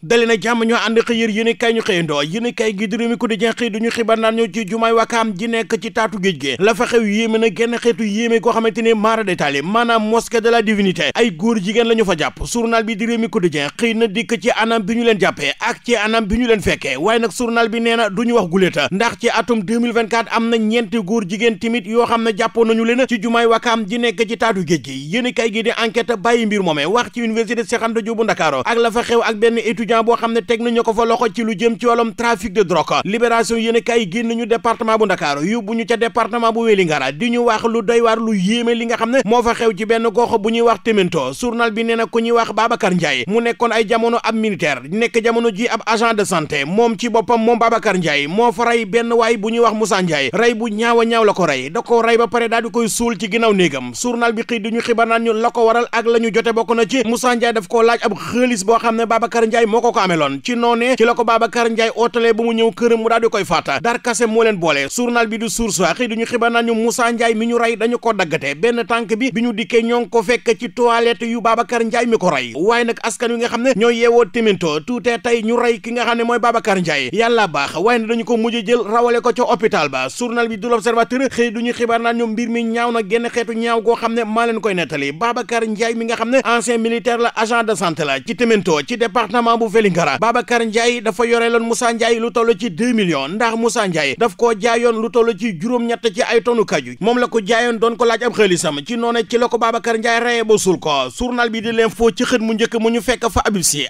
dali na jàmm ñoo ànd xëy yéen kay ñu xëyandoo yéen kay gi di Rewmi Quotidien xëy duñu xibaar naan ñu ci jumaay Wakaam ji nekk ci taatu géej gi la fa xew yéeme na genn xeetu yéeme koo xamante ni mara détaillé maanaam mosquée de la divinité ay góor jigéen la ñu fa jàpp journal bi di Rewmi Quotidien xëy na dikk ci anam bi ñu leen jàppee ak ci anam bi ñu leen fekkee waaye nag journal bi nee na duñu wax guléeta ndax ci atum 2024 am na ñeenti góor jigéen timit yoo xam ne jàppoon nañu leen ci jumaay Wakaam ji nekk ci taatu géej gi yéen kay gi di enquête bàyyi mbir moomee wax ci université Cheikh Anta Diop bu Ndakaaru ak la fa xew ak benn étudiant boo xam ne teg nañu ko fa loxo ci lu jëm ci wàllum trafic de drogue libération yéen kay génn ñu département bu Ndakaaru yóbbu ñu ca département bu Wélingara di ñu wax lu doy waar lu yéeme li nga xam ne moo fa xew ci benn gox bu ñuy wax Témento journal bi nee na ku ñuy wax Babacar Ndiaye mu nekkoon ay jamono ab militaire nekk jamono ji ab agent de santé moom ci boppam moom Babacar Ndiaye moo fa rey benn waay bu ñuy wax Moussa Ndiaye rey bu ñaaw a ñaaw la ko rey da ko rey ba pare daal di koy suul ci ginnaaw néegam journal bi xëy di ñu xibaar naan ñu la ko waral ak la ñu jote bokk na ci Moussa Ndiaye daf koo laaj ab xaalis boo xam ne Babacar Ndiaye moo ko ameloon ci noonee ci la ko Babacar Ndiaye ootalee bu mu ñëw këram mu daal di koy faata dar kase moo leen boole journal bi du Source A xëy duñu xibaar naan ñu Moussa Ndiaye mi ñu rey dañu ko daggate benn tànk bi ñu dikkee ñoo ngi ko fekk ci toilette yu Babacar Ndiaye mi ko rey waaye nag askan wi nga xam ne ñoo yeewoo Témento tuutee tey ñu rey ki nga xam ne mooy Babacar Ndiaye yàlla baax waaye nag dañu ko mujj jël rawale ko ca hôpital ba journal bi du L'Observateur xëy duñu xibaar naan ñu mbir mi ñaaw na genn xeetu ñaaw goo xam ne maa leen koy nettali Babacar Ndiaye mi nga xam ne ancien militaire la agent de santé la ci Témento ci département bu Vélingara Babacar Ndiaye dafa yore loon Moussa Ndiaye lu toll ci 2 millions ndax Moussa Ndiaye daf koo jaayoon lu toll ci juróom-ñett ci ay tonu kaju moom la ko jaayoon doon ko laaj am xaalisam ci noone ci la ko Babacar Ndiaye reyee ba suul ko journal bi di L'Info ci xët mu njëkk mu ñu fekk fa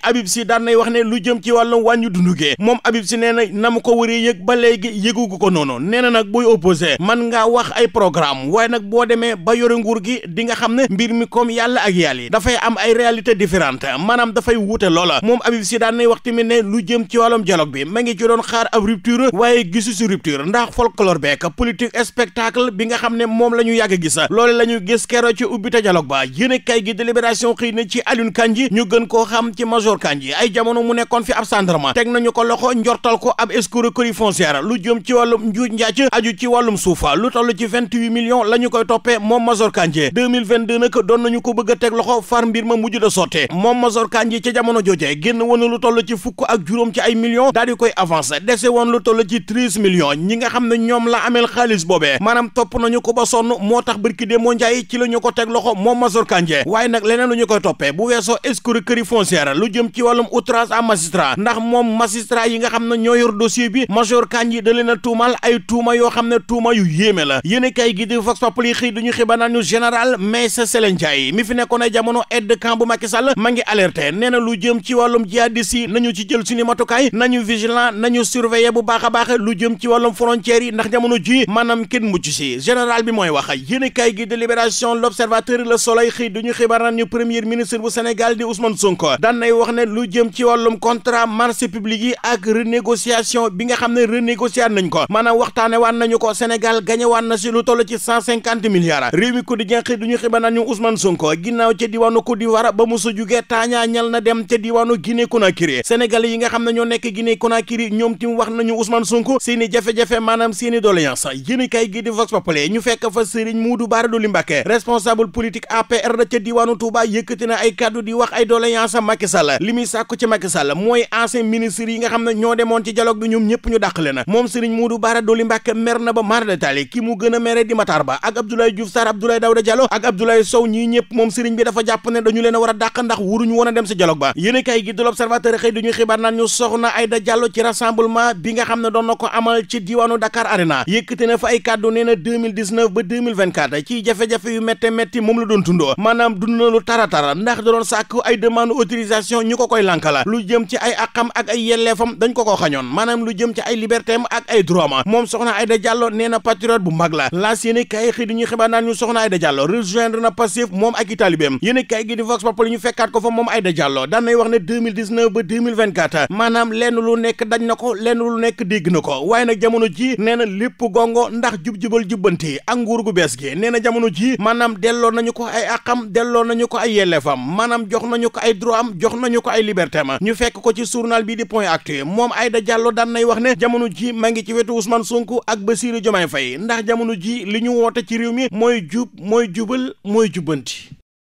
Habib Sy daan nay wax ne lu jëm ci wàllum wàññi dundugee moom Habib Sy nee na mu ko waree yëg ba léegi yëgugu ko noonu nee na nag booy opposé man ngaa wax ay programme waaye nag boo demee ba yore nguur gi di nga xam ne mbir mi comme yàlla ak yàlla dafay am ay réalité différente maanaam dafay wuute loola moom Habib Sy daan nay wax tamit ne lu jëm ci wàllum dialogue bi ma ngi ci doon xaar ab rupture waaye gisu si rupture ndax folklore beek politique spectacle bi nga xam ne moom la ñu yàgg gis loole la ñu gis keroog ci ubbite dialogue ba yéen kay gi délibération xëy na ci Alioune Kandji ñu gën koo xam ci Major Kandji ay jamono mu nekkoon fi ab gendarme teg nañu ko loxo njortal ko ab escroquerie foncière lu jëm ci wàllum njuuj njaac aju ci wàllum suufa lu toll ci 28 millions la ñu koy toppee moom Major Kandji 2022 nag doon nañu ko bëgg a teg loxo far mbir ma mujj da sotte moom Major Kandji ca jamono jooje génn woon lu toll ci fukk ak juróom ci ay millions daal di koy avancé dese woon lu toll ci 13 millions ñi nga xam ne ñoom la amel xaalis boobee maanaam topp nañu ko ba sonn moo tax barki dee moo njaay ci la ñu ko teg loxo moom Major Kandji waaye nag leneen lu ñu koy toppee bu weesoo escroquerie foncière lu jëm ci wàllum outrage à magistrat ndax moom magistrat yi nga xam ne ñoo yor dossier bi Major Kandji da leen a tuumal ay tuuma yoo xam ne tuuma yu yéeme la yéen kay gi di Vox Populi xëy duñu xibaar naan ñu général Meïssa Sélé Ndiaye mi fi nekkoon ay jamono aide de camp bu Macky Sall ma ngi alerté nee na lu jëm ci wàllum jihadiste yi nañu ci jël suñu matukaay nañu vigilant nañu surveiller bu baax a baax lu jëm ci wàllum frontières yi ndax jamono ji maanaam kenn mucc si général bi mooy wax yéen kay gi de Libération L'Observateur Le Soleil xëy duñu xibaar naan ñu premier ministre bu Sénégal di Ousmane Sonko daan nay wax ne lu jëm ci wàllum contrat marché public yi ak renégociation bi nga xam ne renégocier nañ ko maanaam waxtaane waan nañu ko Sénégal gagné waan na si lu toll ci 150 milliards réew mi quotidien xëy duñu xibaar naan ñu Ousmane Sonko ginnaaw ca diwaanu Côte d'Ivoire ba mu sa jugee taañaañal na dem ca diwaanu Guinée Conakry Sénégal yi nga xam ne ñoo nekk Guinée Conakry ñoom tim wax nañu Ousmane Sonko seeni jafe-jafe maanaam seeni doléance yéen kay gi di Vox Populi ñu fekk fa Serigne Modou Bara Dolly Mbacké responsable politique APR ca diwaanu Touba yëkkati na ay kaddu di wax ay doléance Macky Sall li muy sàkku ci Macky Sall mooy ancien ministre yi nga xam ne ñoo demoon ci dialogue bi ñoom ñëpp ñu dàqale na moom Serigne Modou Bara Dolly Mbacké mer na ba mar détaillé ki mu gën a mere di Matar Ba ak Abdoulaye Diouf Sarr Abdoulaye Daouda Diallo ak Abdoulaye Sow ñii ñëpp moom Serigne bi dafa jàpp ne dañu leen a war a dàq ndax wuruñu woon a dem ci dialogue ba yéen kay gi de L'Observateur xëy duñu xibaar naan ñu soxna Aïda Diallo ci rassemblement bi nga xam ne doon na ko amal ci diwaanu Dakar Arena yëkkati na fa ay kàddu nee na 2019 ba 2024 ci jafe-jafe yu métti moom la doon tundoo maanaam dund na lu tara ndax da doon sàkk ay demande autorisation ñu ko koy lankala lu jëm ci ay àqam ak ay yelleefam dañ ko xañoon maanaam lu jëm ci ay liberté am ak ay droit am moom soxna Aïda Diallo nee na patriote bu mag la laas yéen kay xëy duñu xibaar naan ñu soxna Aïda Diallo rejoindre na Pastef moom ak i taalibeem yéen kay gi di Vox Populi ñu fekkaat ko fa moom Aïda Diallo daan nay wax ne 2019 ba 2024 maanaam lenn lu nekk dañ na ko lenn lu nekk dégg na ko waaye nag jamono ji nee na lépp gongo ndax jub-jubal jubbanti ak nguur gu bees gi nee na jamono ji maanaam delloo nañu ko ay àqam delloo nañu ko ay yelleefam maanaam jox nañu ko ay droit am jox nañu ko ay liberté am ñu fekk ko ci journal bi di Point Actu moom Aïda Diallo daan nay wax ne jamono ji ma ngi ci wetu Ousmane Sonko ak Bassirou Diomaye Faye ndax jamono ji li ñu woote ci réew mi mooy jub mooy jubal mooy jubbanti